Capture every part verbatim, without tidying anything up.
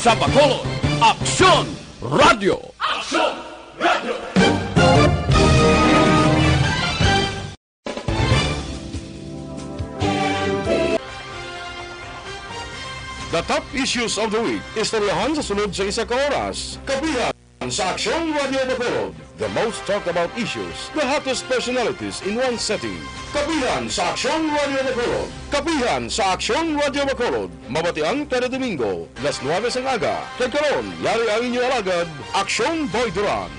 Sa Bacolod, Aksyon Radio. Aksyon Radio. The top issues of the week, istoryahan sa sunod sa isa ka oras. Kapihan sa Aksyon Radio Bacolod. The most talked about issues, the hottest personalities in one setting. Kapihan sa Aksyon Radio Bacolod. Kapihan sa Aksyon Radio Bacolod. Mabatian kada Domingo, las nuwebe sang aga. Kag karon, yari ang inyo alagad, Aksyon Boy Duran.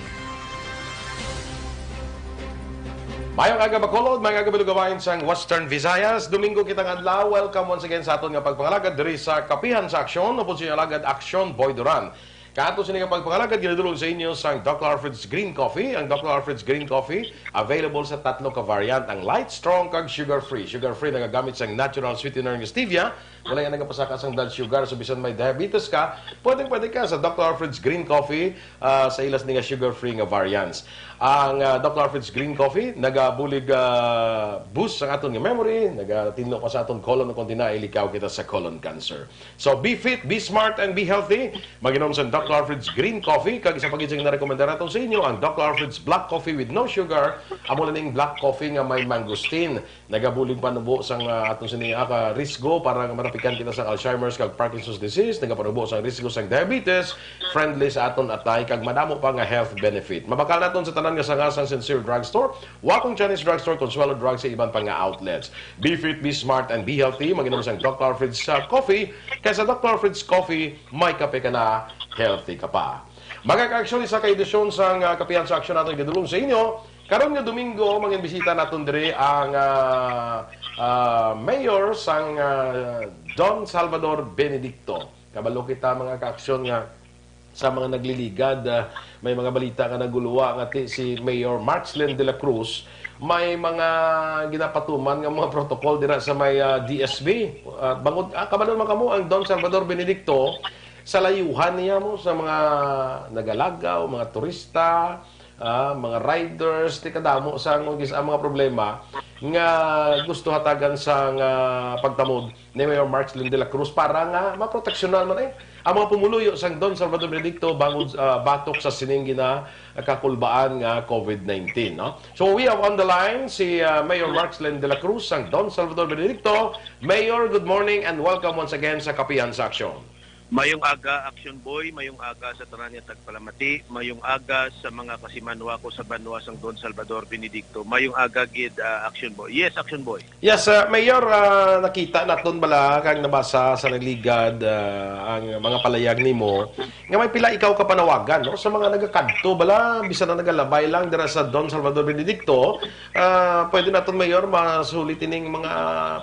Mayong aga, Bacolod. Mayong aga, Balugawain sang Western Visayas. Domingo kita nga adlaw. Welcome once again sa aton nga pagpangalagad diri sa Kapihan sa Aksyon. Upod sa inyo alagad, Aksyon Boy Duran. Kato sini nga pagpangalagad ginadulong sa inyo sang Doctor Alfred's Green Coffee. Ang Doctor Alfred's Green Coffee available sa tatlo ka variant, ang light, strong, kag sugar-free. Sugar-free nagagamit sang natural sweetener nga stevia. Wala yan nagapasaka sang blood sugar. So, bisan may diabetes ka, pwedeng-pwede ka sa Doctor Alfred's Green Coffee, ah, sa ilas ni nga sugar-free nga variants. Ang, ah, Doctor Alfred's Green Coffee nagabulig, ah, boost sang aton nga memory, nagatinlo pa sa aton colon kung di na ilikaw kita sa colon cancer. So, be fit, be smart, and be healthy. Mag-inom sa Doctor Alfred's Green Coffee, kag isa pa gid sing narekomendar nato sa inyo, ang Doctor Alfred's Black Coffee with no sugar. Amo na ning black coffee nga may mangosteen. Nagabulig panubo sang, ah, aton sini, ah, ka risgo para nga matapikan kita sa Alzheimer's kag Parkinson's disease. Nagapanubo sang risgo sang diabetes. Friendly sa aton atay kag madamo pa nga health benefit. Mabakal naton sa tanan nga sanga sang Sincere Drugstore, Wacong Chinese Drugstore, Consuelo Drug sa iban pa nga outlets. Be fit, be smart, and be healthy. Mag-inom sang Doctor Alfred's, ah, Coffee. Kay sa Doctor Alfred's Coffee, may kape ka na, healthy ka pa. Mga ka-aksyon, isa ka edisyon sang, ah, Kapihan sa Aksyon naton gadulong sa inyo. Karon nga Domingo, manginbisita naton diri ang, ah, ah, mayor sang, ah, Don Salvador Benedicto. Kabalo kita, mga ka-aksyon, nga sa mga nagliligad, ah, may mga balita nga naguluwa nga ti si Mayor Marchlin de la Cruz may mga ginapatuman nga mga protocol dira sa may, ah, D S B. Ah, bangod, ah, kabalo man kamo, ang Don Salvador Benedicto, sa layuhan niya mo sa mga nagalagaw, mga turista, ah, mga riders, ti kadamo sa ang, ang mga problema nga gusto hatagan sa nga pagtamod ni Mayor Marchlin de la Cruz para nga maproteksyonan man, eh, ang mga pumuluyo sang Don Salvador Benedicto bangod, ah, batok sa sining ginakakulbaan nga COVID nineteen, no? So, we have on the line si, ah, Mayor Marchlin de la Cruz sang Don Salvador Benedicto. Mayor, good morning and welcome once again sa Kapihan sa Aksyon. Mayong aga, Action Boy. Mayong aga sa tanan nga tagpalamati. Mayong aga sa mga kasimanwa ko sa banwa sang Don Salvador Benedicto. Mayong aga gid, ah, Action Boy. Yes, Action Boy. Yes, ah, Mayor, ah, nakita naton bala kag nabasa sa nagligad, ah, ang mga palayag nimo nga may pila ikaw ka panawagan, no, sa mga nagakadto bala, bisan na nagalabay lang dira sa Don Salvador Benedicto. Ah, pwede naton, Mayor, masulit ining mga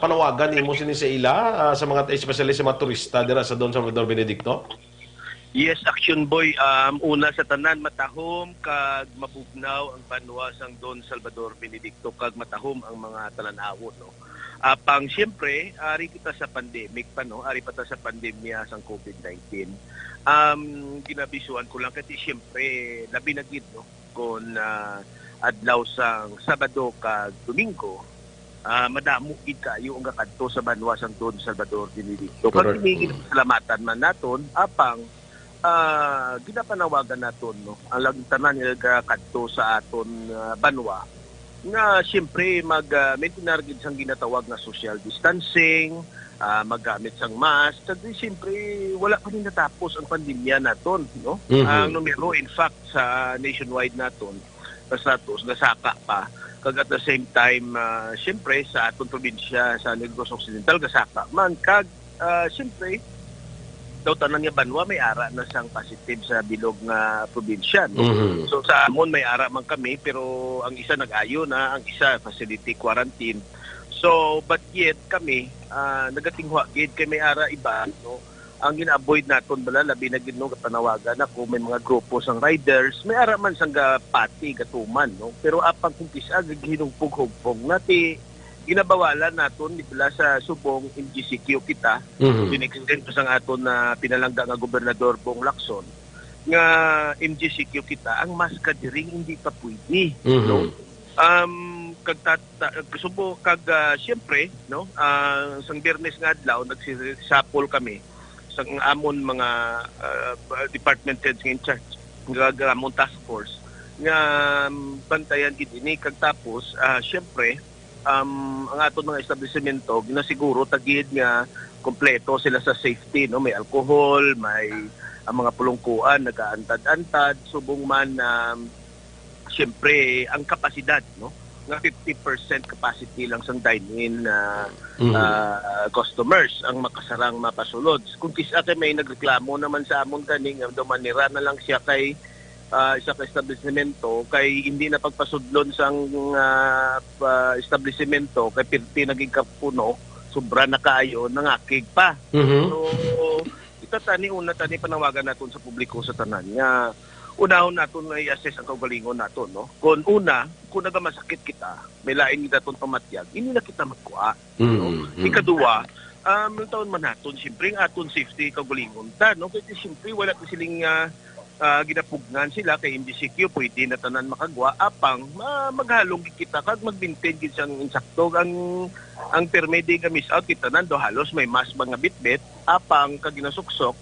panawagan nimo sini sa ila, ah, sa mga, especially sa mga turista dira sa Don Salvador Benedicto? Yes, Action Boy. Um, una sa tanan, matahom kag mabugnaw ang banwa sang Don Salvador Benedicto kag matahom ang mga talan-awon, no? Apang siyempre, ari kita sa pandemic pa, no? Ari pa ta sa pandemya sang COVID nineteen. Um, ginabisuan ko lang kasi siyempre, labi na gid, no? Kon, ah, adlaw sang Sabado kag Domingo, ah, madamo gid kaayo ang gakadto sa banwa sang Don Salvador Benedicto. Kag Correct. Kini Mm. ginapasalamatan man naton, apang, ah, ginapanawagan naton, no, ang lang tanan nga gakadto sa aton, ah, banwa nga siyempre mag, ah, maintain gid sang ginatawag nga social distancing, ah, maggamit sang mask. Kag di, siyempre, wala pa ni natapos ang pandemya naton, no? Mhm. Ang numero, in fact, sa nationwide naton, sa status, gasaka pa. Kag at the same time, ah, siyempre, sa aton probinsya, sa Negros Occidental, gasaka man. Kag, ah, siyempre, daw tanan nga banwa may ara na sang positive sa bilog nga probinsya, no? Mhm. So, sa amon may ara man kami, pero ang isa nag-ayo na, ang isa facility quarantine. So, but yet kami, ah, nagatinguha gid kay may ara iba, no? Ang gina-avoid naton bala, labi na gid, no, kapanawagan ako, may mga grupo sang riders, may ara man sang gapati, gatuman, no? Pero apang kung kis-a, gaghinugpog-hugpog na ti, ginabawalan naton ni bala sa subong M G C Q kita, Mhm. in extent pa sang aton na pinalangga nga Gobernador Bong Lacson, nga M G C Q kita, ang maska diri hindi pa pwede, Mhm. no? Um, kag ta-, ta-, subo, kag, ah, siyempre, no, ah, sang Biyernes nga adlaw, nagsisapol kami. sang amon mga, ah, department heads nga in charge, nga, nga amon task force, nga, um, bantayan gid ini. Kag tapos, ah, syempre, um, ang aton mga establisemento, ginasiguro ta gid nga kompleto sila sa safety, no? May alcohol, may, ang mga pulungkuan nagaantad-antad, subong man, um, siyempre, ang kapasidad, no, nga fifty percent capacity lang sang dine-in, ah, Mhm. ah, customers ang makasarang mapasulod. Kung kis-a kay may nagreklamo naman sa amon gani nga daw manira na lang siya kay, ah, isa ka establisemento, kay hindi na pagpasudlon sang, ah, pa-, establisemento, kay pirti naging kapuno, sobra na kaayo, nangakig pa. Mhm. So, kita tani, una tani panawagan naton sa publiko sa tanan nga unahon naton nga i-assess ang kaugalingon naton, no? Kung una, kung nagamasakit kita, may lain gid aton pamatyag, hindi na kita magkuha, no? Mm, mm. Ikaduha, um, ang taon man naton, siyempre, ang aton safety kaugalingon ta, no? Kasi siyempre, wala ko siling, ah, ah, ginapugngan sila kay M G C Q, pwede na tanan makagwa, apang ma-, maghalong gid kita kag mag-maintain gid sang insakto. Ang, ang pirmi di nga miss out, kita tanan do halos may mask mga bitbit, apang kag ginasuksok,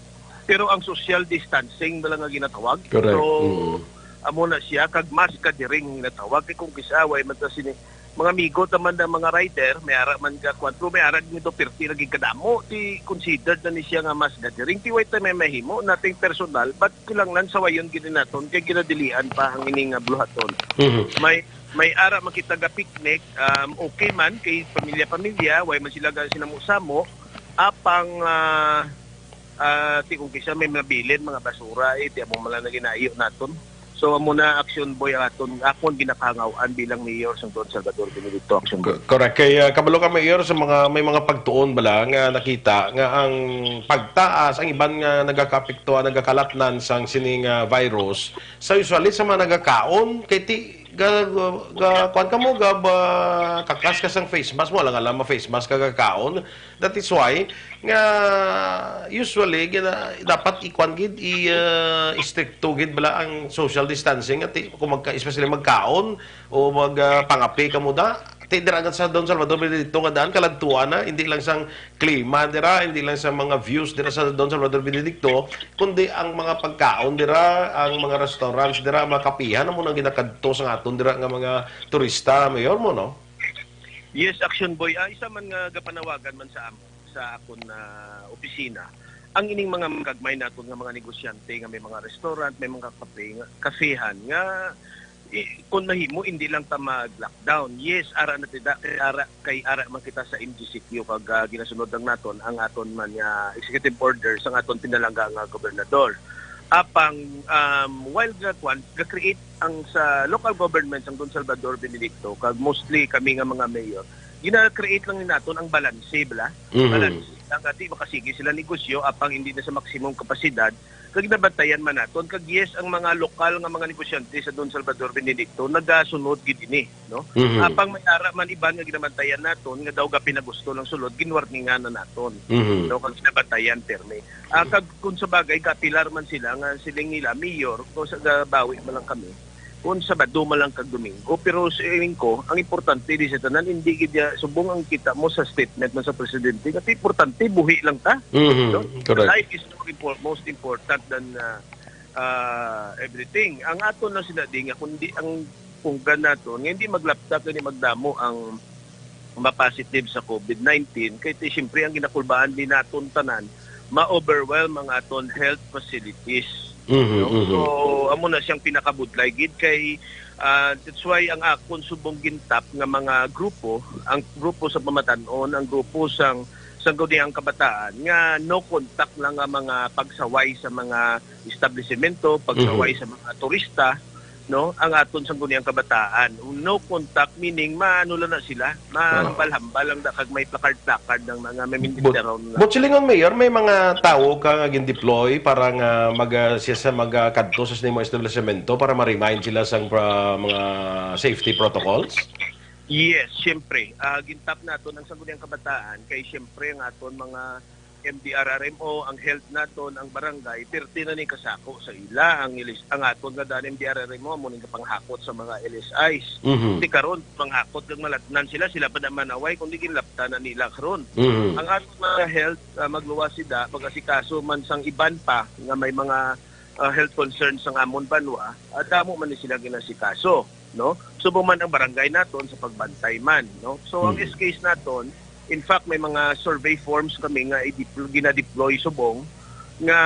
pero ang social distancing na lang nga ginatawag. Correct. So, Mm. amo na siya, kag mass gathering ginatawag. Kay kung kis-a, way man ta sini, mga amigo ta man ang mga rider, may ara man ka kuwan, pero may ara gid do pirti lagi kadamo, ti considered na ni siya nga mass gathering. Ti way ta may mahimo, nothing personal, but kinahanglan sawayon gid naton, kay ginadilian pa ang ini nga buluhaton. Mhm. May, may ara man kita ga picnic, um, okay man, kay pamilya-pamilya, way man sila ga sinamo-samo, apang, ah, ah, ti kung kis-a may mabilin, mga basura, eh, ti amo man lang na ginaiyo naton. So, amo na, Action Boy, ang aton, akon ginakahangaw-an bilang mayor sang Don Salvador Benedicto, Action Boy. Co-, correct. Kay, ah, kabalo ka, Mayor, sa mga, may mga pagtuon bala nga nakita nga ang pagtaas, ang iban nga nagakaapekto, nagakalatnan sang sining, ah, virus, sa usually sa mga nagakaon, kay ti, ga, ga, ga, kuwan ka mo, ga, ba, kakas ka sang face mask mo, alang-alang ma-face mask ka gakaon. That is why nga usually gina-, dapat ikuan gid, i, ah, istrikto gid bala ang social distancing, ati, kung magka-, especially magkaon o mag, ah, pangape kamo da. Ti dira gid sa Don Salvador Benedicto nga daan, kaladtuan na, hindi lang sang klima dira, hindi lang sa mga views dira sa Don Salvador Benedicto, kundi ang mga pagkaon dira, ang mga restaurants dira, ang mga kapihan, amo nang ginakadto sa aton dira nga mga turista, Mayor mo, no? Yes, Action Boy. Ah, isa man nga gapanawagan man sa amo, sa akon, ah, opisina, ang ining mga gagmay naton nga mga negosyante nga may mga restaurant, may mga kape, nga, kafehan nga, eh, kung mahimo, hindi lang ta mag-lockdown. Yes, ara na tida, kay ara, kay ara man kita sa M G C Q, kag, ah, ginasunod lang naton ang aton man nga executive order sa aton pinalangga nga gobernador. Apang, um, while ga-, kwan, ga-create ang sa local government sang Don Salvador Benedicto, kag mostly kami nga mga mayor, gina-create lang ni naton ang balanse, bala? Mhm. Balanse lang, ati makasigi sila negosyo, apang hindi na sa maksimum kapasidad, kag nabantayan man naton. Kag yes, ang mga lokal nga mga negosyante sa Don Salvador Benedicto nagasunod gid ini, no? Mhm. Apang may ara man iban nga ginabantayan naton nga daw gapinagusto lang sulod, ginwarningan na naton, Mhm. no? Kag ginabantayan permi. Ah, kag kung sa bagay, kapilar man sila nga siling nila, "Mayor, kung sa gabawi man lang kami, kung Sabado man lang kag Domingo." Pero siling ko, ang importante di sa tanan, hindi gid ya-, subong ang kita mo sa statement man sa presidente, nga importante buhi lang ta. Mhm, No? Correct. Life is more impor-, most important than, ah, ah, everything. Ang aton lang sila di nga, kundi ang punggan naton, nga hindi maglaptak, hindi magdamo ang ma-positive sa COVID nineteen, kay ti, siyempre, ang ginakulbaan din naton tanan, ma-overwhelm ang aton health facilities. Mhm, No? mhm. So, amo na siyang pinakabudlay gid kay, ah, that's why ang akon subong gintap nga mga grupo, ang grupo sa pamatan-on, ang grupo sang sangguniang kabataan nga no contact lang ang mga pagsaway sa mga establisemento, pagsaway Mhm. sa mga turista, no, ang aton sangguniang kabataan. No contact, meaning maano lang na sila, Ah. mahambal-hambal lang na kag may placard-placard lang na nga may But, mindidaron lang. But silingon, Mayor, may mga tawo ka nga gin-deploy para nga mag, ah, siya sa mag, ah, kadto sa sini mga establisemento para ma-remind sila sang pra-, mga safety protocols? Yes, siyempre. Ah, gintap naton ang sangguniang kabataan kay siyempre ang aton mga M D R R M O, ang health naton, ang barangay, thirty na ni kasako sa ila. Ang ilis, ang aton nga dan M D R R M O, amo ning panghakot sa mga L S Is. Mhm. Di karon, panghakot kag malatnan sila, sila pa na manaway, kundi ginlaptan na nila karon. Mhm. Ang aton mga health, ah, magluwas sila, mag-asikaso man sang iban pa nga may mga, ah, health concerns sang amon banwa, ah, damo man ni sila ginasikaso, no? Subong man ang barangay naton sa pagbantay man, no? So, ang Mhm. S Ks naton, in fact, may mga survey forms kami nga i-depl-, gina-deploy subong nga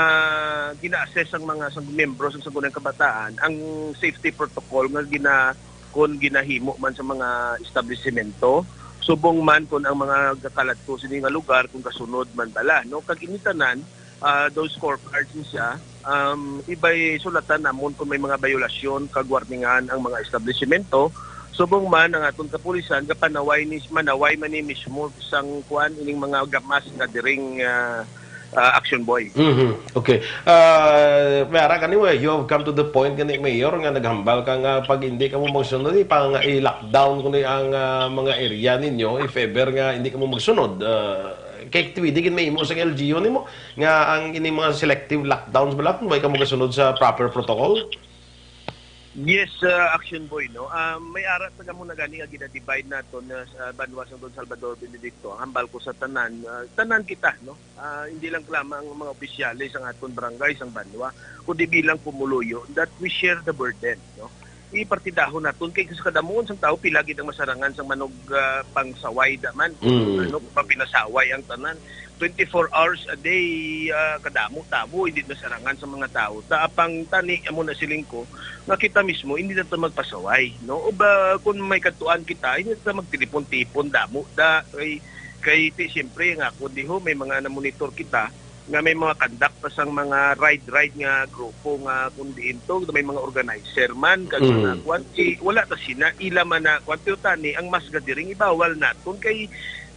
gina-assess ang mga sang miyembro sa Sangguniang Kabataan ang safety protocol nga gina-, kon ginahimo man sa mga establisimento, subong man kon ang mga gakaladto sini nga lugar kung kasunod man bala, no? Kag ini tanan, ah, those scorecards ni siya, um, iba'y sulatan namon kung may mga bayolasyon kag warningan ang mga establisimento. Subong man ang aton kapulisan, gapanaway ni, manaway man ni mismo sang kuan ining mga gamas nga diring, ah, ah, Action Boy. Mhm. Okay. Ah, may ara gani, eh, you have come to the point gani, Mayor, nga naghambal ka nga pag hindi ka mo magsunod, ipang-, i-lockdown kundi ang, ah, mga area ninyo if ever nga hindi ka mo magsunod. Ah, kay pwede gid mahimo sang L G U nimo nga ang ini mga selective lockdowns bala kung may ka magasunod sa proper protocol? Yes, uh, Action Boy, no? Ah, may ara sa kamo na gani nga gina-divide naton na sa banwa sa Don Salvador Benedicto. Ang hambal ko sa tanan, ah, tanan kita, no? Ah, hindi lang lamang ang mga opisyales ang aton barangay, sang banwa, kundi bilang pumuluyo that we share the burden, no? Ipartidahon naton kay sa kadamuon sang tawo pila gid ang masarangan sang manog, ah, pangsaway da man, Mm. ano, kung mapinasaway ang tanan. Twenty-four hours a day, ah, kadamo tawo, hindi masarangan sa mga tawo. Ta apang tani, amo na siling ko, nga kita mismo, hindi na ta magpasaway, no? O ba, kung may kadtuan kita, hindi na ta magtilipon-tipon, damo, da, kay, kay, ti, siyempre, nga ako, di ho, may mga namonitor kita, nga may mga conduct pa sang mga ride-ride nga grupo nga kung diin to, may mga organizer man, kag mga Mm. kwan, eh, wala ta sina, ila man na, kwan, pero tani, ang mas gadiring, ibawal naton, kay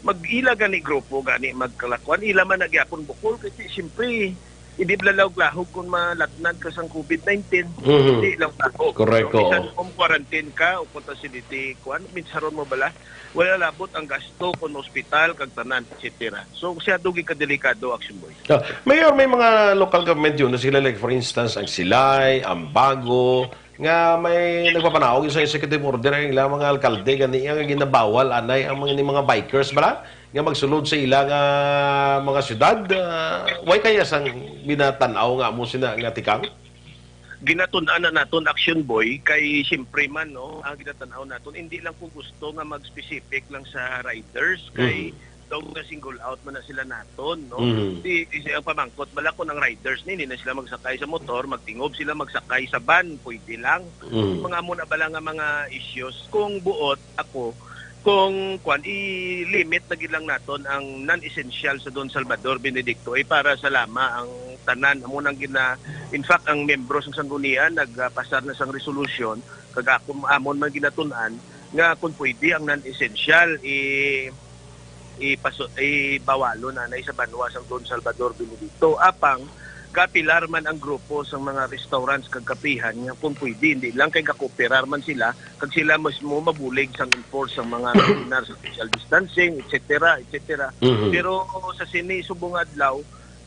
mag-ila gani grupo gani magkalakwan, ila man na gyapon bukol, kasi siyempre, hindi malalahog-lahog kung malatnag ka sang covid nineteen. Mhm. Hindi lang lahog. Correct, So, bisan oo. home quarantine ka o kung facility, kuan, minsaron mo bala, wala labot ang gasto kung ospital, kag tanan, et cetera. So, siya dugi ka delikado, Action Boy. Ah, Mayor, may mga local government yun na sila, like, for instance, ang Silay, ang Bago, nga may nagpapanaog sa executive order ang ilang mga alkalde gani nga ginabawal anay ang mga, ni mga bikers bala nga magsulod sa ila nga mga syudad. Ah, why kaya sang binatan-aw nga amo sina nga tikang? Ginatun-an na naton, Action Boy, kay siyempre man, no, ang ginatan-aw naton, hindi lang ko gusto nga mag-specific lang sa riders, kay Mhm. daw nga single out man na sila naton, no? Mhm. Di, di siya ang pamangkot, bala kung ang riders ni, hindi na sila magsakay sa motor, magtingob sila magsakay sa van, pwede lang. Mhm. Mga amo na bala nga mga issues. Kung buot, ako, kung kwan, i-limit na gid lang naton ang non-essential sa Don Salvador Benedicto, eh, para sa lama ang tanan. Amo nang gina-, in fact, ang miyembro sa sanggunian nagpasar na sang resolusyon, kag ako, amon man ginatun-an, nga kung pwede ang non-essential, i-, ipaso-, ibawalon anay sa banwa sang Don Salvador Benedicto. Apang, kapilar man ang grupo sang mga restaurants kag kapihan nga kung pwede, hindi lang kay gakooperar man sila, kag sila mismo mabulig sang enforce sang mga regular sa social distancing, et cetera, et cetera. Mhm. Pero sa sini subong adlaw,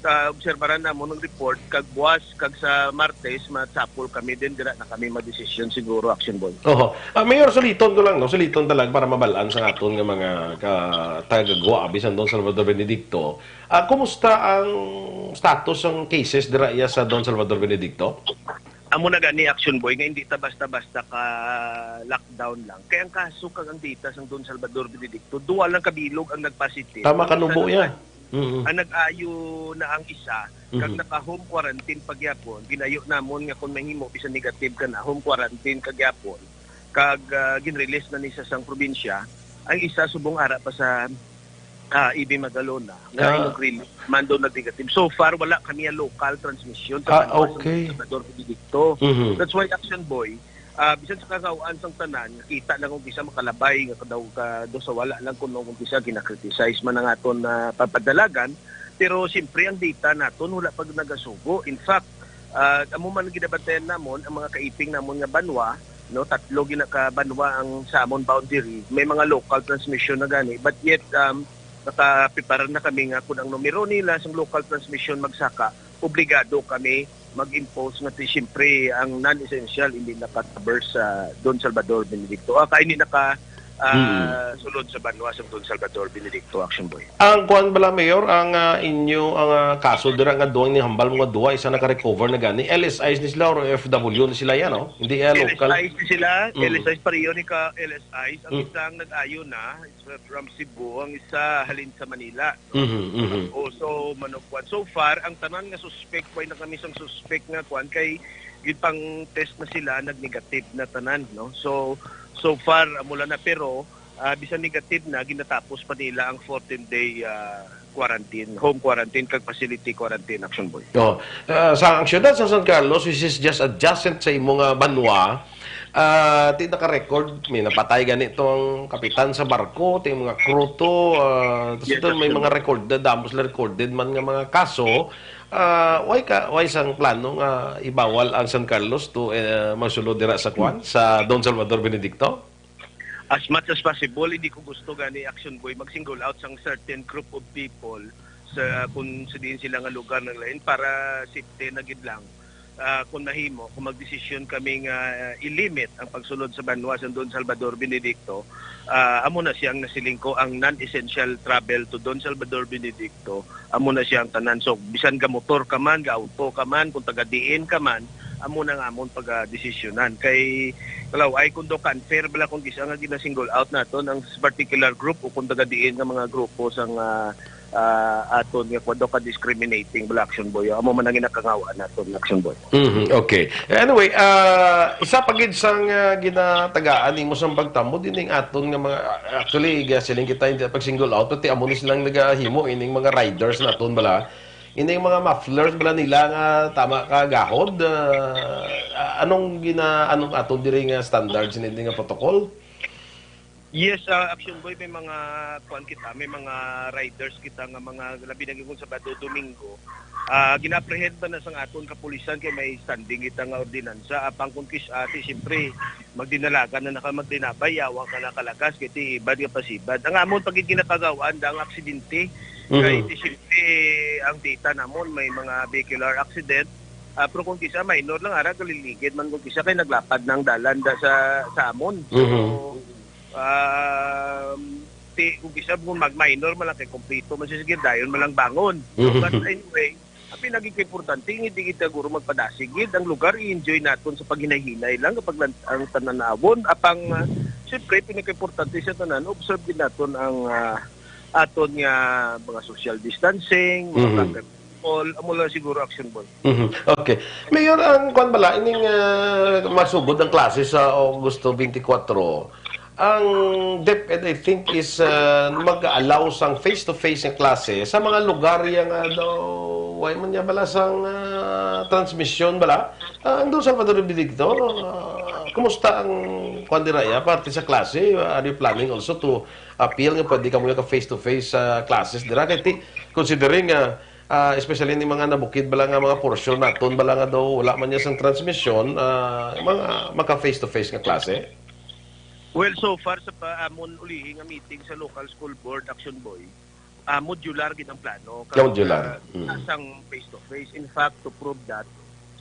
ah, obserbaran namon ang report, kag buwas, kag sa Martes, matsapol kami din, dira na kami madesisyon siguro, Action Boy. Oho. Ah, Mayor, suliton ko lang, no? Suliton ta lang para mabalaan sa aton nga mga ka-, taga-Guabi, sa Don Salvador Benedicto. Ah, kumusta ang status sang cases dira iya sa Don Salvador Benedicto? Amo na gani, Action Boy, nga hindi ta basta-basta ka lockdown lang. Kay ang kaso kag ang data sang Don Salvador Benedicto, duha lang ka bilog ang nagpositive. Tama ka, Ang isa nubo, nag-, ya. Mm-mm. ang nag-ayo na ang isa, kag Mhm. naka-home quarantine pa gyapon, ginayo namon nga kung mahimo, bisan negative ka na, home quarantine ka gyapon, kag, ah, ginrelease na ni sa sang probinsya, ang isa subong ara pa sa, ah, E B Magalona, nga Ah. inugrilyo, mando nag-negative. So far, wala kami ang local transmission sa Ah, banwa sa okay. Salvador Benedicto. Mhm. That's why, Action Boy, ah, bisan sa kagaw-an sang tanan, kita lang kung kisa makalabay nga kadaw ka do sa wala lang kuno kung kisa gina-criticize man ang aton, ah, papadalagan. Pero siyempre, ang data naton wala pa nagasugo. In fact, ah, amo man ang ginabantayan namon, ang mga kaiping namon nga banwa, no, tatlo gina ka banwa ang sa amon boundary, may mga local transmission na gani. But yet, um, nakapreparar na kami nga kung ang numero nila sa local transmission magsaka, obligado kami mag-impose nga ti-, siyempre ang non-essential hindi naka-cover sa Don Salvador Benedicto. Ah, kay hindi naka, ah, Mm. sulod sa banwa sa Don Salvador Benedicto, Action Boy. Ang kuwan bala, Mayor, ang, ah, inyo, ang, ah, kaso dira nga duwang ni hambal mga duwa, isa naka-recover na gani. L S Is ni sila or O F W ni sila yan, no? Hindi, ah, local. L S Is ni sila, Mm. L S Is pareho ni ka L S Is. Ang Mm. isa ang nag-ayo na, is from Cebu, ang isa halin sa Manila. Mhm, mhm. Also, manugkuan. So far, ang tanan nga suspect, way na kami sang suspect nga kuan, kay gipang-test na sila, nag-negative na tanan, no? So, so far, amo lang na. Pero, ah, bisan negative na, ginatapos pa nila ang fourteen-day, ah, quarantine, home quarantine, kag facility quarantine, Action Boy. Oh, ah, sa ang siyudad sa San Carlos, which is just adjacent sa imo nga banwa, ah, ti naka-record, may napatay gani tong kapitan sa barko, ti mga crew to, ah, tas Yes, ito may Action mga Boy. recorded, damo sila recorded man nga mga kaso. Ah, why ka, why sang plano nga ibawal ang San Carlos to, eh, magsulod dira sa kwan, sa Don Salvador Benedicto? As much as possible, hindi ko gusto gani, Action Boy, mag-single out sang certain group of people sa kung sa diin sila nga lugar naglain para safety na gid lang. Ah, kung mahimo, kung magdesisyon kami nga, ah, i-limit ang pagsulod sa banwa sa Don Salvador Benedicto, ah, amo na siyang nasiling ko, ang non-essential travel to Don Salvador Benedicto, amo na siya ang tanan. So, bisan ga motor ka man, ga auto ka man, kung taga diin ka man, amo na nga amon pagdesisyonan. Kay, kalaw, ay kung do ka unfair bala kung kisa nga gina-single out naton ang particular group o kung taga diin nga mga grupo sang, ah, ah, aton nga kung do ka discriminating bala, Action Boy. Amo man ang ginakangawaan naton, Action Boy. Mhm, okay. Anyway, ah, isa pa gid sang, ah, ginatagaan nimo sang pagtambod ining aton nga mga, actually, gasiling kita hindi pag-single out, pati amo ni silang nagahimo ining mga riders naton bala. Ining mga mufflers bala nila nga tama ka gahod, ah, ah, anong gina-, anong aton diri nga standards, ining nga protocol? Yes, ah, Action Boy, may mga kuan kita, may mga riders kita nga mga labi na gyud kung Sabado, Domingo. Ah, gina-apprehend ba na sang aton kapulisan kay may standing kita nga ordinansa. Apang kung kis-, ah, ti, siyempre, magdinalagan na naka magdinabay, yawa ka nakalagas, kay ti ibad nga pasibad. Ang amon pag ginakagawaan, ang aksidente, Mhm. kay ti siyempre, ang data namon, may mga vehicular accident. Ah, pero kung kisa minor lang, ara, kaliligid man kung kisa kay naglapad na ang dalan da sa, sa amon. So, Mhm. um, ti, kung kisa kung mag-minor man lang kay kompleto man siya, sige, dayon man lang bangon. So, Mhm. but anyway, ang pinagigimportante, hindi kita guro magpadasig gid. Ang lugar, i-enjoy naton sa paghinay-hinay lang kapag lan-, ang tanan-awon. Apang, ah, siyempre, pinakaimportante sa tanan, observe gid naton ang, ah, aton nga mga social distancing, mga Mhm. proper protocol, amo lang siguro, Action Boy. Mhm. Okay. Mayor, ang kwan bala, ining, ah, masugod ang klase sa Agosto twenty-four, ang DepEd, I think, is, ah, mag-allow sang face-to-face nga klase sa mga lugar ya nga daw, way man niya bala sang, ah, transmisyon bala. Ah, ang Don Salvador Benedicto, ah, kumusta ang kwan dira ya, parte sa klase? Are you planning also to appeal nga pwede kamo ka face-to-face, ah, classes dira? Kay ti-, considering, ah, ah, especially ni mga nabukid bala nga mga portion naton bala nga daw wala man niya sang transmisyon, ah, mga maka face-to-face nga klase? Well, so far sa pa, amon ulihi nga meeting sa local school board, Action Boy, ah, modular gid ang plano. Kag, Modular. ah, Mm. asang face-to-face. In fact, to prove that,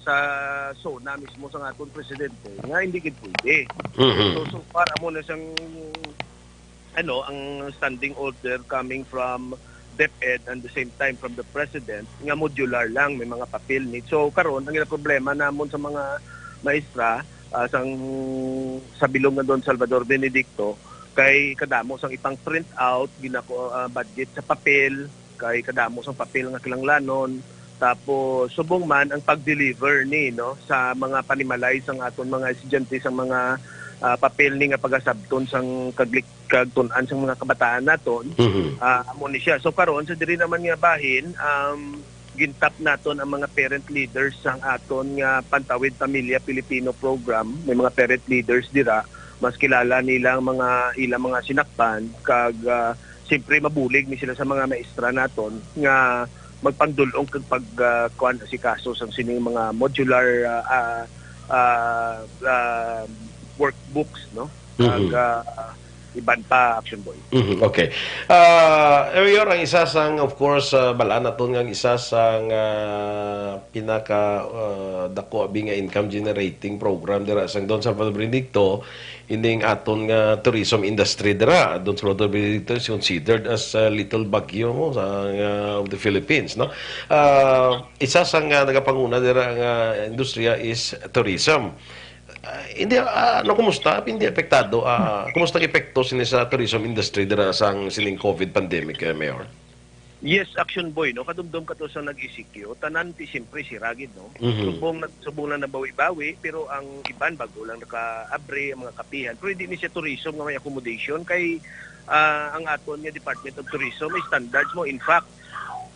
sa SONA mismo sa aton presidente nga hindi gid pwede. Mhm. So, so far, amo na siyang, ano, ang standing order coming from DepEd and the same time from the president nga modular lang, may mga papel ni. So, karon, ang problema namon sa mga maestra, ah, sang, sa bilog nga Don Salvador Benedicto, kay kadamo sang ipang print out, ginako-, ah, budget sa papel, kay kadamo sang papel nga kinahanglanon. Tapos, subong man ang pag-deliver ni, no, sa mga panimalay sang aton mga estudyante sa mga, ah, papel ni nga pagasabton sang kaglik-, kagtun-an sang mga kabataan naton. Mhm. Ah, amo ni siya. So, karon, sa diri naman nga bahin, um, gintap naton ang mga parent leaders sang aton nga Pantawid Pamilya Pilipino Program. May mga parent leaders dira, mas kilala nila ang mga, ilang mga sinakpan, kag, ah, siyempre, mabulig ni sila sa mga maestra naton nga magpangdul-ong kag pag, ah, kuwan, asikaso sang sining mga modular, ah, ah, ah, ah, workbooks, no? Kag, Mhm. ah, iban pa, Action Boy. Mhm, okay. Ah, Mayor, ang isa sang, of course, ah, balaan naton nga ang isa sang, ah, pinaka, ah, dako abi nga income generating program dira sang Don Salvador Benedicto, ining aton nga tourism industry dira. Don Salvador Benedicto is considered as a little Baguio mo sa, ah, of the Philippines, no? Ah, isa sang, ah, nagapanguna dira nga industriya is tourism. Ah, hindi, ah, ano, kumusta? Hindi apektado? Ah, kumusta ang epekto sini sa tourism industry dira sang sining COVID pandemic, eh, Mayor? Yes, Action Boy, no? Kadumdom ka to sa nag-E C Q, tanan ti siyempre sira gid, no? Mhm. Subong nag-, subong na nabawi-bawi, pero ang iban bago lang naka-abre ang mga kapihan. Pero hindi ni siya tourism nga may accommodation kay, ah, ang aton nga Department of Tourism may standards mo. In fact,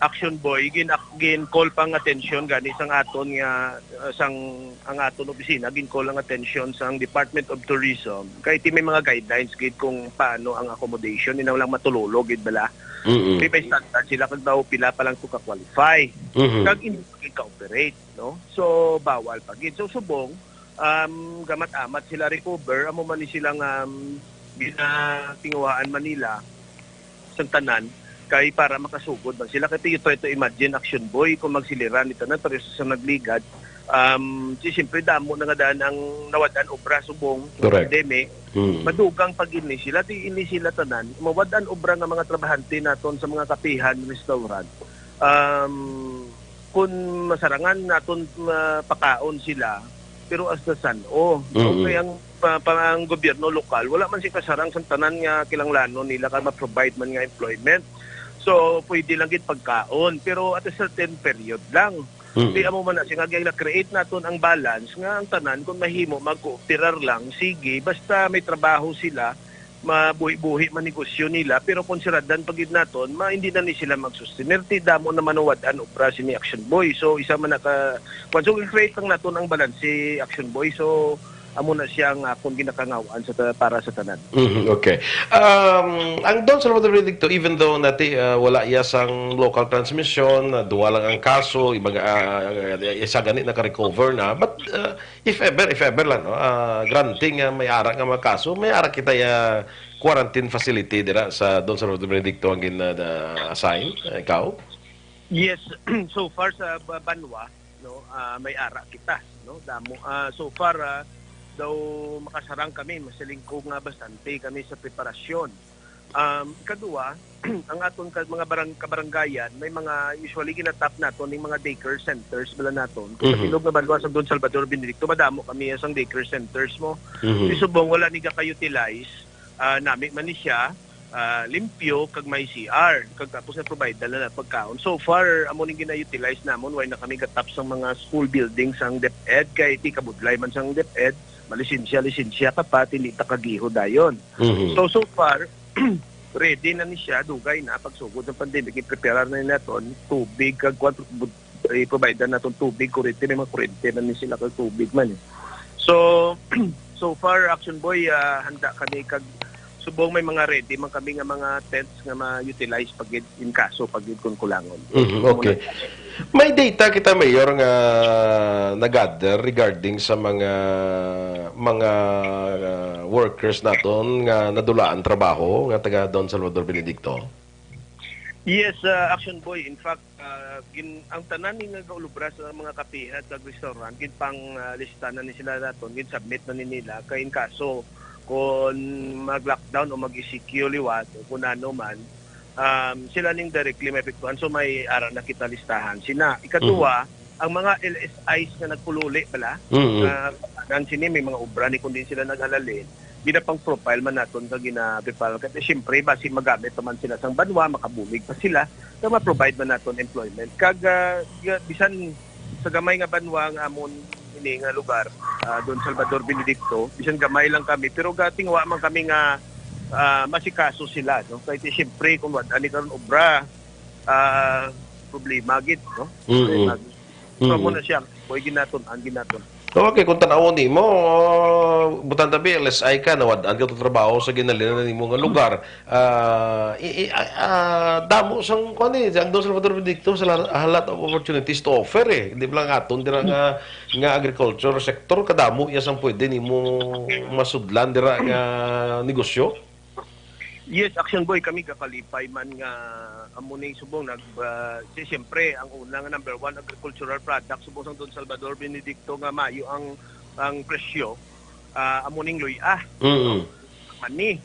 Action Boy, gin gin call pang atensyon gani sang aton nga, ah, sang ang aton opisina gin call ang atensyon sang Department of Tourism kay ti may mga guidelines gid kung paano ang accommodation, hindi na lang matulolo gid bala. Mm-mm. Di may standard sila kag daw pila pa lang to ka-qualify. Mhm. Kag hindi pa gid ka-operate, no? So, bawal pa gid. So, subong, um, gamat-amat sila recover, amo man ni silang, um, ginatinguhaan man nila sang tanan kay para makasugod man sila. Kay you try to imagine, Action Boy, kung magsiliran ni tanan, pero sa nagligad, um, si siyempre damo na nga daan ang nawad-an obra subong ng Correct. pandemic. Mm. Madugang pa gid ni sila, ti ini sila tanan, mawad-an obra nga mga trabahante naton sa mga kapihan, restaurant. Um, kung masarangan naton mapakaon sila, pero hasta san-o. Mm-mm. Kay ang pa, pa, ang gobyerno lokal, wala man siya kasarang sa tanan nga kinahanglanon nila kay ma-provide man nga employment. So, pwede lang gid pagkaon, pero at a certain period lang. Mm. Di amo man na siya nga na-create naton ang balance nga ang tanan kung mahimo mag-cooperar lang, sige, basta may trabaho sila, mabuhi-buhi man negosyo nila, pero kung siradan pa gid naton, ma, hindi na ni sila magsustener. Ti damo naman ang wad-an obra sini Action Boy. So, isa man naka, kwan, so, i-create lang naton ang balanse, Action Boy. So, amo na siya ang akon ginakangaw-an sa ta-, para sa tanan. Mhm, okay. Um, ang Don Salvador Benedicto, even though nati, uh, wala iya sang local transmission, uh, duwa lang ang kaso, iba nga, uh, isa gani naka-recover na, but, uh, if ever, if ever lang, no, uh, granting nga may ara nga mga kaso, may ara kita ya quarantine facility dira sa Don Salvador Benedicto ang gin, uh, assign, uh, ikaw? Yes, so far sa ba-, banwa, no, ah, may ara kita, no, damo. Ah, so far, ah, daw makasarang kami, masiling ko nga bastante kami sa preparasyon. Um, ikadua, ang aton ka, mga barang-, kabaranggayan, may mga usually ginatap naton ning mga daycare centers bala naton. Kung Mhm. sa tinuod nga banwa sa Don Salvador Benedicto, madamo kami sang daycare centers mo. Mhm. Di subong wala ni ka-utilize, ah, nami man ni siya, ah, limpyo kag may C R, kag tapos na provide na na pagkaon. So far, amo ning gina-utilize namon, wala na kami gatap sang mga school building sang DepEd kay ti kabudlay man sang DepEed, malisensya, lisensya ka pa, ti hindi ta kagiho dayon. Mhm. So, so far, ready na ni siya, dugay na, pagsugod sa pandemic, i-prepare na naton, tubig, kag kwan, bud-, i-provide na naton tubig, kurente, may mga kurente na ni sila kag tubig man eh. So, so far, Action Boy, ah, handa kami kag subong may mga ready man kami nga mga tents nga ma-utilize pag in kaso pag kun kulangon. Mhm, okay. May data kita, Mayor, nga nag-gather regarding sa mga, mga, uh, workers naton nga nadulaan trabaho nga taga Don Salvador Benedicto? Yes, uh, Action Boy. In fact, uh, gin, ang tanan ni nga gaulubra sa mga kapihan kag restaurant, gin pang, uh, lista na ni sila naton, gin submit na ni nila kay in kaso kung mag-lockdown o mag-E C Q liwat o kung ano man, um, sila ning directly maapektuhan. So, may ara na kita listahan. Sina, ikaduha, ang mga L S Is nga nagpululi bala, Mhm. nga nang sini may mga obra ni kundi sila naghalalin, ginapang-profile man naton kag gina-prepare. Kasi siyempre, basi magamit pa man sila sang banwa, makabulig pa sila, nga ma-provide man naton employment. Kag, ah, ga-, bisan sa gamay nga banwa nga amon ini nga lugar, ah, Don Salvador Benedicto, bisan gamay lang kami, pero gatingwa man kami nga, ah, masikaso sila, no? Kay ti, siyempre, kung wala ni karon obra, ah, problema gid, no? Mm-mm. Problema gid. So, Mm-mm. amo na siya, boy, ginatun-an, ginatun. Okay, kung tanawon nimo, butang tabi, L S I ka, nawad-an ka to trabaho sa ginhalinan nimo nga lugar. Ah, i-, i-, ah, ah, damo sang, kuwan eh, ang Don Salvador Benedicto has a lot of opportunities to offer eh. Hindi lang aton dira nga, nga agriculture sector, kadamo iya sang pwede nimo masudlan dira nga negosyo. Yes, Action Boy, kami gakalipay man nga amo ning subong nag, ah, si, siyempre, ang una nga number one agricultural product subong sang Don Salvador Benedicto nga mayo ang, ang presyo, ah, amo ning luy-a, Mm. mani.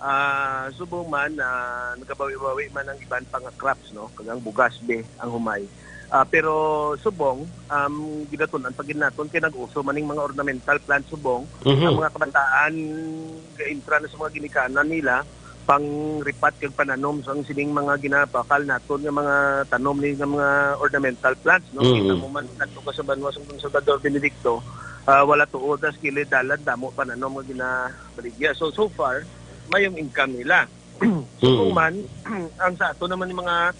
Ah, subong man, ah, nagabawi-bawi man ang iban pa nga crops, no? Kag ang bugas, be, ang humay. Ah, pero subong, um, ginatun-an pa gid naton kay nag-uso man ning mga ornamental plants subong. Mhm. Ang mga kabataan ga-intra na sa mga ginikanan nila, pang-repat kag pananom sang sining mga ginabakal naton nga mga tanom ni nga mga ornamental plants, no? Mm. Kita mo man, kadto ka sa banwa sang Don Salvador Benedicto, ah, wala tuod sa kilid dalan, damo pananom nga ginabaligya. So, so far, mayong income nila. So, Mm. kung man, ang sa ato naman yung mga,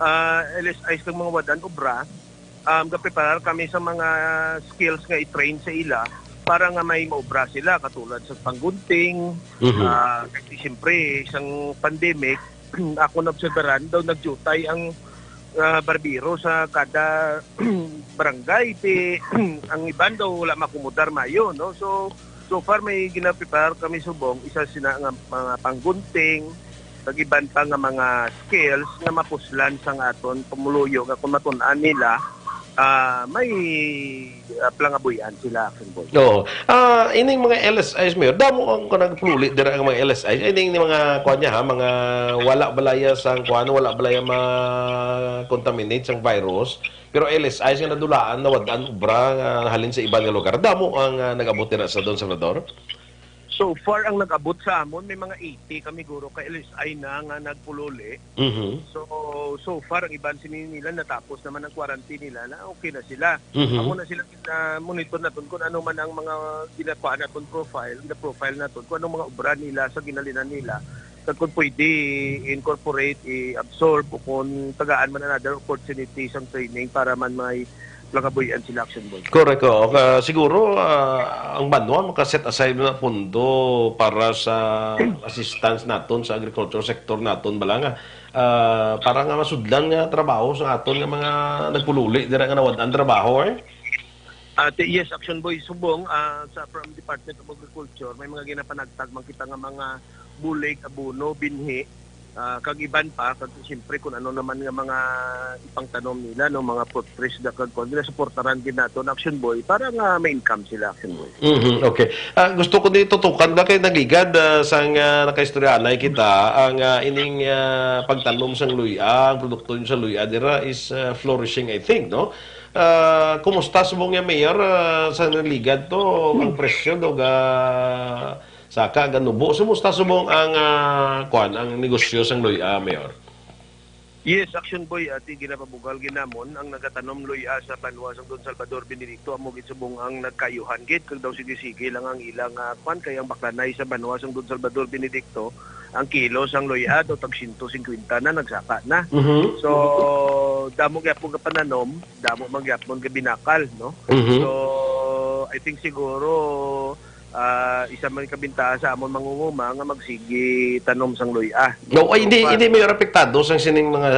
ah, L S Is kag mga wad-an obra, um, gapreparar kami sa mga skills nga i-train sa ila para nga may maobra sila, katulad sa panggunting, Mhm. ah, kay siyempre, isang pandemic, ako naobserbaran daw nagdiutay ang, ah, barbero sa kada barangay. Ti, ang iban daw wala makomodar mayo, no? So, so far may ginapreparar kami subong, isa sina nga mga panggunting, kag iban pa nga mga skills nga mapuslan sang aton pumuluyo nga kung matun-an nila, ah, may, ah, plangabuyan sila, Action Boy. Oo. Ah, ining mga L S Is, Mayor, damo ang kanang pululi dira ang mga L S Is. Ining mga kuan niya, ha, mga wala balaya sang kuan, wala balaya ma-contaminate sang virus. Pero L S Is nga nadulaan, nawad-an obra nga halin sa iban nga lugar. Damo ang, ah, nag-abot dira sa Don Salvador. So far, ang nag-abot sa amon, may mga eighty kami, guro, ka L S I na nga nagpululi. Mhm. So, so far, ang iban sini nila natapos naman ang quarantine nila, na okay na sila. Mhm. Amo na sila, na-monitor naton kung ano man ang mga ginakuha naton profile, na-profile naton, kung anong mga obra nila sa ginalinan nila. Kag kung pwede, i-incorporate, i-absorb, o kung tagaan man another opportunity sang training para man may plangabuyan sila, Action Boy. Correct, oo. Ah, siguro, ah, ang banwa maka-set aside na pondo para sa assistance naton sa agriculture sector naton, bala nga, ah, para nga masudlan nga trabaho sa aton nga mga nagpululi dira nga nawad-an trabaho, eh? Ah, ti-, yes, Action Boy. Subong, ah, sa, from Department of Agriculture, may mga ginapanagtag man kita nga mga bulig, abono, binhi, ah, kag iban pa, kag siyempre kung ano naman nga mga ipangtanom nila, no, mga fruit trees da kag kuwan, ginasuportaran gid nato ang Action Boy para nga may income sila, Action Boy. Mhm, okay. Ah, gusto ko ni tutukan na kay nagligad, ah, sang, ah, nakaistoryanay kita, ang, ah, ining, ah, pagtanom sang luya, ang produkto sa luya dira is, ah, flourishing, I think, no? Ah, kumusta subong nga, Mayor, ah, sa nagligad to, ang presyo do ga Saka ganubo. Sumusta subong ang, ah, kuan, ang negosyo sang luya, Mayor? Yes, Action Boy, ati ginapabugal ginamon ang nagatanom luya sa banwa sang Don Salvador Benedicto, amo gid subong ang nagkayuhan gid, kag daw sige-sige lang ang ilang, ah, kuan, kay ang baklanay sa banwa sang Don Salvador Benedicto, ang kilo sang luya daw tag siyento singkwenta na, nagsaka na. Mhm. So, damo gyapon nga pananom, damo man gyapon nga binakal, no? Mhm. So, I think siguro, ah, isa man ka bintaha sa amon mangunguma nga magsigi tanom sang luya. No, ay, hindi, hindi may apektado sang sining mga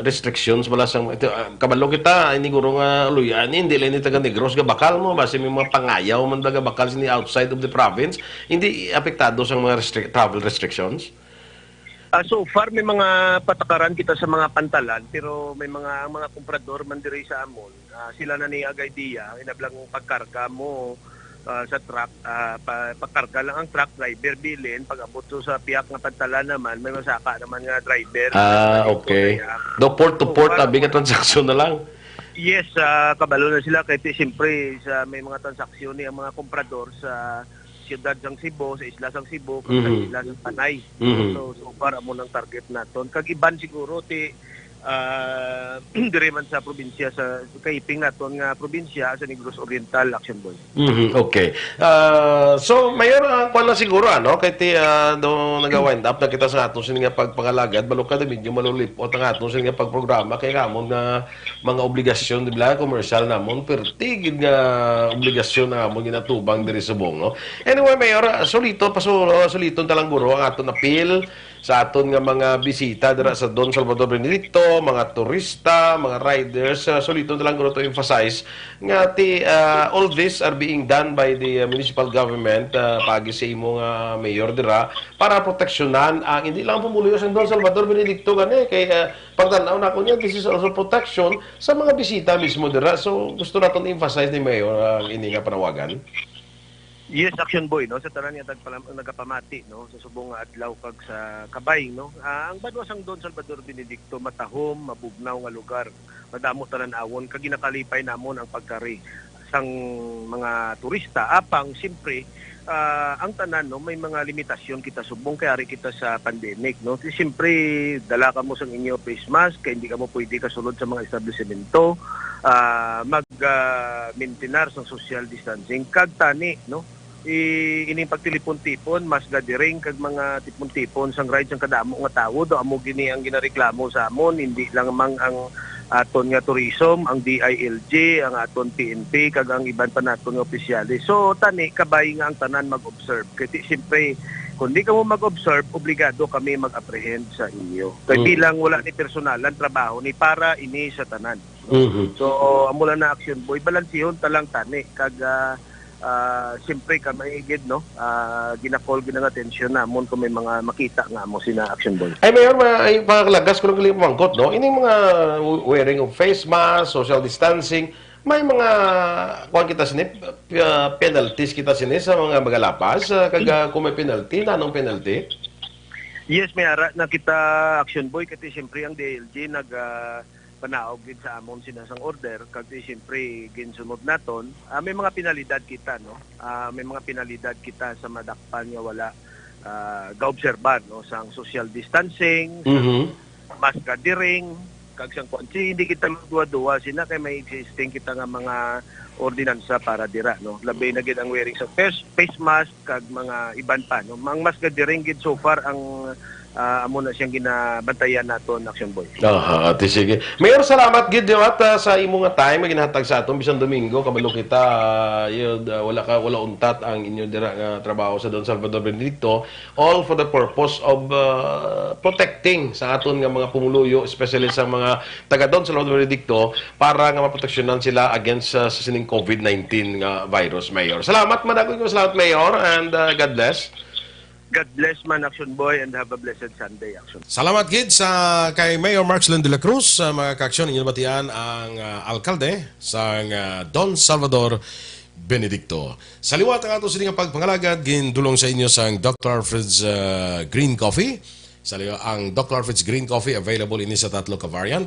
restrictions, wala sang, ito, ah, kabalo kita, ini guro nga luya, ni, hindi lang ni taga Negros, gabakal mo, basi may mga pangayaw man, gabakal sini outside of the province, hindi apektado sang mga restrict-, travel restrictions? Ah, so far, may mga patakaran kita sa mga pantalan, pero may mga, ang mga komprador man diri sa amon, ah, sila na ni ag idea, ang inablang pagkarga mo, ah, sa truck, ah, pa-, pagkarga lang ang truck driver, bilin, pag-abot to sa piyak nga pantalan naman, may masaka naman nga driver. Ah, okay. Kaya, do port to so port, far, abi nga transaksyon na lang. Yes, ah, kabalo na sila, kay ti-, siyempre, sa may mga transaksyon ni ang mga komprador sa siyudad sang Cebu, sa isla sang Cebu, kag sa Mhm. isla sang Panay. Mhm. So, so far, amo nang target naton. Kag iban siguro, ti, ah, diri man sa probinsya, sa kaiping naton nga probinsya, sa Negros Oriental, Action Boy. Mhm, okay. Ah, so, Mayor, ah, kuwan lang siguro, ano, kay ti, ah, do naga-wind up na kita sa aton sini nga pagpangalagad, balo ka na medyo malulipot ang aton sini nga pagprograma, kay kamon nga mga obligasyon, di ba, commercial namon, perti gid nga obligasyon ang amon ginatubang diri subong, no? Anyway, Mayor, ah, sulito, pasu-, ah, suliton ta lang guro ang aton appeal sa aton nga mga bisita dira sa Don Salvador Benedicto, mga turista, mga riders. Ah, suliton na lang ko to emphasize nga ti, ah, all this are being done by the, ah, municipal government, ah, paagi sa imo nga mayor dira, para proteksyonan ang, hindi lang pumuluyo sa Don Salvador Benedicto gani, kay, ah, pagtanaw na ko niya, this is also protection sa mga bisita mismo dira. So, gusto naton emphasize ni Mayor ang ini nga panawagan. Yes, Action Boy, no, sa tanan nga tagpalam-, nagapamati, no, sa subong nga adlaw kag sa kabay, no. Ah, ang banwa sang Don Salvador Benedicto matahom, mabugnaw nga lugar. Madamo tanan-awon kag ginakalipay namon ang pagkari sang mga turista. Apang, siyempre, ah, ang tanan, no, may mga limitasyon kita subong kay ari kita sa pandemic, no. Di, siyempre, dala kamo sang inyo face mask kay hindi kamo pwede kasulod sa mga establisemento. Ah, mag, ah, maintain sang social distancing kag tani, no, i-, ining pagtilipon-tipon, mas gathering kag mga tipon-tipon sang ride sang kadamo nga tawo, do amo gini ang ginareklamo sa amon, hindi lang mang ang aton nga tourism, ang D I L G, ang aton P N P, kag ang iban pa naton nga opisyales. So, tani, kabay nga ang tanan mag-observe. Kay ti, siyempre, kung di kamo mag-observe, obligado kami mag-apprehend sa inyo. Kay Mm. bilang wala ni personalan, trabaho ni para ini sa tanan, no? Mhm. So, amo lang na, Action Boy, balansihon ta lang tani, kag, ah, ah, siyempre, kami gid, no, ah, ginakol gid ang atensyon namon kung may mga makita nga amo sina, Action Boy. Ay, Mayor, ma-, ay, pangalagas ko lang gali pamangkot, no? Ining mga w-, wearing of face mask, social distancing, may mga, kuwan kita sini, p-, ah, penalties kita sini sa mga magalapas, ah, kag, ah, kung may penalty, nanong penalty? Yes, may ara na kita, Action Boy, kasi siyempre ang D I L G nag, ah, panaog gid sa amon sina sang order, kag di, siyempre, ginsunod naton. Ah, may mga penalidad kita, no? Ah, may mga penalidad kita sa madakpan nga wala, ah, gaobserbar, no, sang social distancing, sang Mhm. mass gathering, kag sang kuwan. Si, hindi kita magduwa-duwa sina kay may existing kita nga mga ordinansa para dira, no? Labi na gid ang wearing sa face, face mask, kag mga iban pa, no? Ang mass gathering gid so far ang, ah, amo na siyang ginabantayan naton, Action Boy. Aha, ati sige. Mayor, salamat gid, no, at, ah, sa imo nga time nga ginhatag sa aton bisan Domingo, kabalo kita, ah, yun, ah, wala ka, wala untat ang inyo dira nga trabaho sa Don Salvador Benedicto, all for the purpose of, ah, protecting sa aton nga mga pumuluyo, especially sa mga taga Don Salvador Benedicto, para nga maproteksyonan sila against, ah, sa sining COVID nineteen nga virus, Mayor. Salamat, madagog nga salamat, Mayor, and, ah, God bless. God bless man, Action Boy, and have a blessed Sunday, Action. Salamat gid sa kay Mayor Marchlin de la Cruz. Sa mga kaaksyon, inyo nabatian ang, ah, alkalde sang, ah, Don Salvador Benedicto. Sa liwat ang ato sini nga pagpangalagad, gindulong sa inyo sang Doctor Alfred's, ah, Green Coffee. Sa liwa, ang Doctor Alfred's Green Coffee available ini sa tatlo ka variant.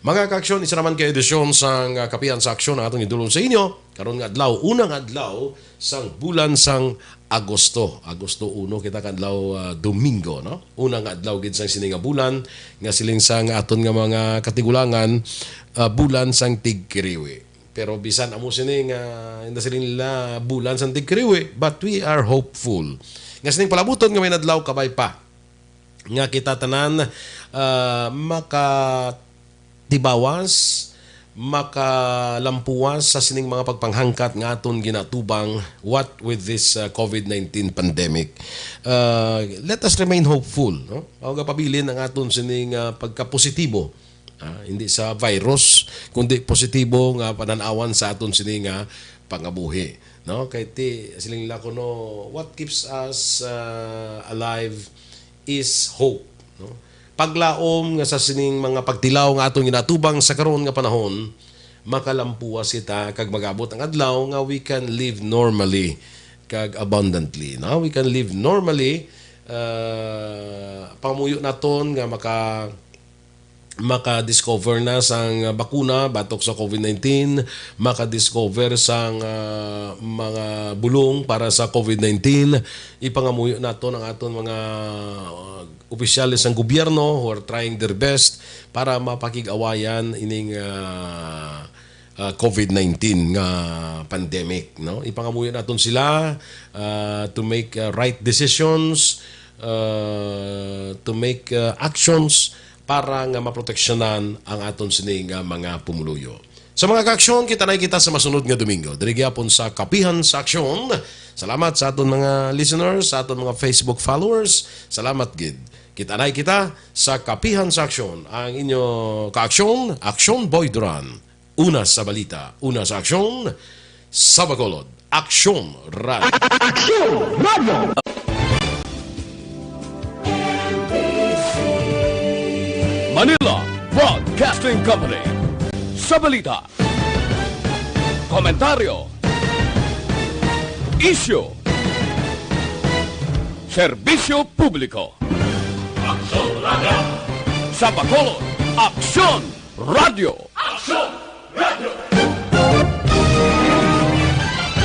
Mga kaaksyon, isa naman ka edisyon sang, ah, Kapihan sa Aksyon ang atong idulong sa inyo. Karon nga adlaw, unang adlaw sang bulan sang Agosto. Agosto uno kita ka adlaw, ah, Domingo, no? Una nga adlaw gid sang sini nga bulan, nga siling sang aton nga mga katigulangan, ah, bulan sang tigkiriwi. Pero bisan amo sini nga nasiling nila bulan sang tigkiriwi, but we are hopeful nga sining palabuton nga may adlaw kabay pa nga kita tanan, ah, makatibawas, makalampuwas sa sining mga pagpanghangkat nga aton ginatubang, what with this, ah, covid nineteen pandemic. Ah, let us remain hopeful, no? Mao nga pabilin ang aton sining, ah, pagkapositibo. Ah, hindi sa virus, kundi positibo nga panan-awan sa aton sini nga pangabuhi, no? Kay ti, siling nila kuno, what keeps us, ah, alive is hope, no? Paglaom nga sa sining mga pagtilaw nga aton ginatubang sa karon nga panahon, makalampuwas kita kag mag-abot ang adlaw nga we can live normally kag abundantly, no? We can live normally, ah, pangamuyo naton nga maka-, maka-discover na sang bakuna batok sa covid nineteen, maka-discover sang, ah, mga bulong para sa covid nineteen. Ipangamuyo naton ang aton mga, ah, opisyales sang gobyerno who are trying their best para mapakig-awayan ining, ah, ah, covid nineteen nga pandemic, no? Ipangamuyo naton sila, ah, to make, ah, right decisions, ah, to make, ah, actions para nga maproteksyonan ang aton sini nga mga pumuluyo. Sa mga kaaksyon, kita na kita sa masunod nga Domingo. Diri gyapon sa Kapihan sa Aksyon. Salamat sa aton mga listeners, sa aton mga Facebook followers. Salamat gid. Kita na kita sa Kapihan sa Aksyon. Ang inyo kaaksyon, Aksyon Boy Duran. Una sa balita, una sa aksyon, sa Bacolod. Aksyon Radio. Aksyon Radio. Manila Broadcasting Company. Sa balita, komentaryo, isyu, serbisyo publiko. Aksyon Radio. Sa Bacolod, Aksyon Radio. Aksyon Radio.